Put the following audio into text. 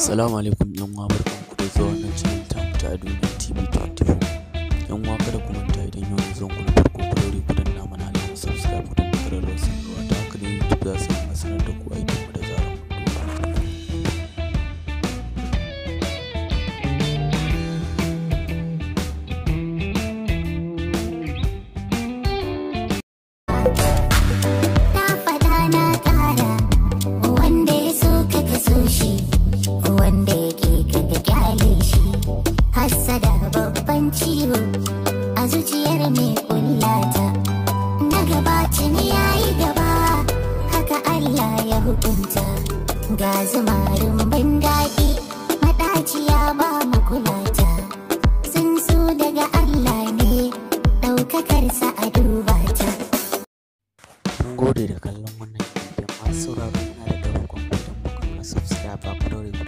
Salamu alaikum yan uwa, barkanku da zuwa wannan channel tamu ta Duniya TV 24. Yan uwa, kada ku manta, idan yau ne zuwan ku na farko, ku daure ku danna mana alamar subscribe, ku danna ƙararrawar sanarwa. Ta haka ne YouTube za su dinga sanar da ku aikin mu da zarar mun ɗora. Na faɗa na ƙara, wanda ya so ka ka so shi, wanda ya ƙi ka ka kyale shi. Hassada babban ciwo a zuciyar mai kullata. Na gaba tuni ya yi gaba, haka Allah ya hukunta. Ga zuma rumbun daɗi, maɗaciya ba mu kulata. Tsuntsu daga Allah ne, ɗaukakarsa a duba ta. Mun gode da kallon wannan bidiyon. Masu sauraro, muna da roƙon ku, idan ba ku mana subscribe ba, ku daure ku